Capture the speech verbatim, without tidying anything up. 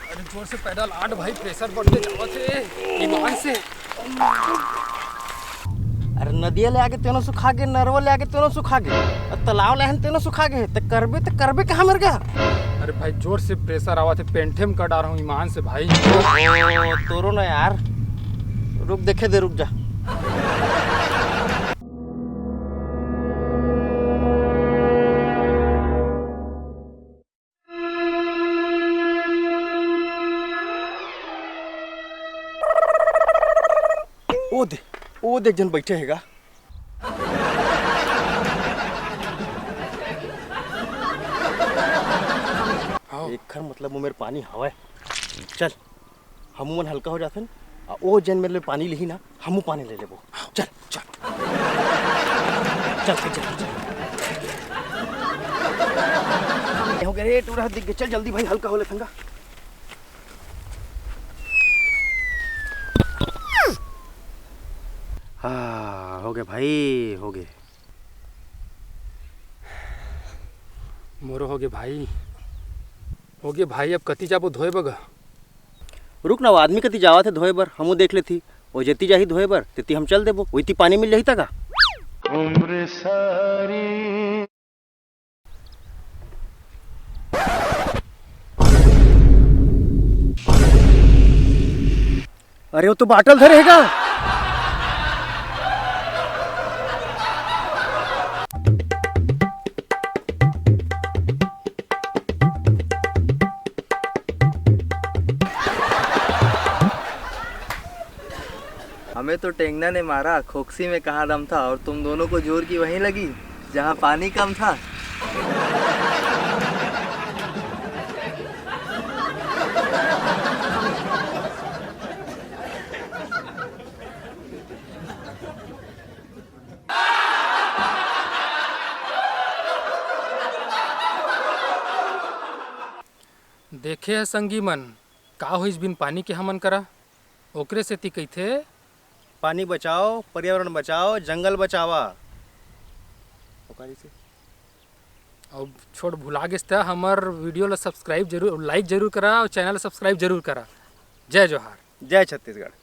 अरे जोर से पैदल आठ भाई, प्रेशर बढ़ते जावत हे ईमान से। अरे नदिया ले आगे तेनो सुखा गे, नरवा ले आगे तेनो सुखा गे, अउ तालाब ले आगे तेनो सुखा गे, त करबे त करबे कहाँ मेर गा? अरे भाई जोर से प्रेशर आवत हे, पेंठे में कर डार हूँ ईमान से भाई। ओ तोरो ना यार, रुक देखे दे, रुक जा। ओ दे, ओ दे, एक झन बइठे हे गा। हाँ। एखर मतलब ओ मेर पानी हवय। चल, हमू मन हल्का हो जाथन, आ ओ जेन मेर ले पानी लिही ना, हमू पानी ले लेबो। चल, चल। चल, चल, चल, चल। हो गे रे, टूरा दिख गे। चल जल्दी भाई, हल्का हो ले संगा। हाँ, हो गे भाई, हो गे। मोरो हो गे भाई, हो गे भाई, अब कति जाबो धोए बर गा? रुक ना, वो आदमी कति जावत हे धोए बर, हमू देख लेथी। वो जेती जाही धोए बर, तेती हम चल देबो, ओती पानी मिल जाही त गा। अरे वो तो बाटल धरे हे गा। हमें तो टेंगना ने मारा, खोकसी में कहाँ दम था, और तुम दोनों को जोर की वहीं लगी, जहाँ पानी कम था। देखे ह संगी मन, का होइस बिन पानी के हमन करा? ओकरे सेती कहिथे, पानी बचाओ, पर्यावरण बचाओ, जंगल बचावा। ओकरे से अउ छोड़, भुला गेस त हमर वीडियो ला सब्सक्राइब जरूर, लाइक जरूर करा अउ चैनल ला सब्सक्राइब जरूर करा। जय जोहार। जय छत्तीसगढ़।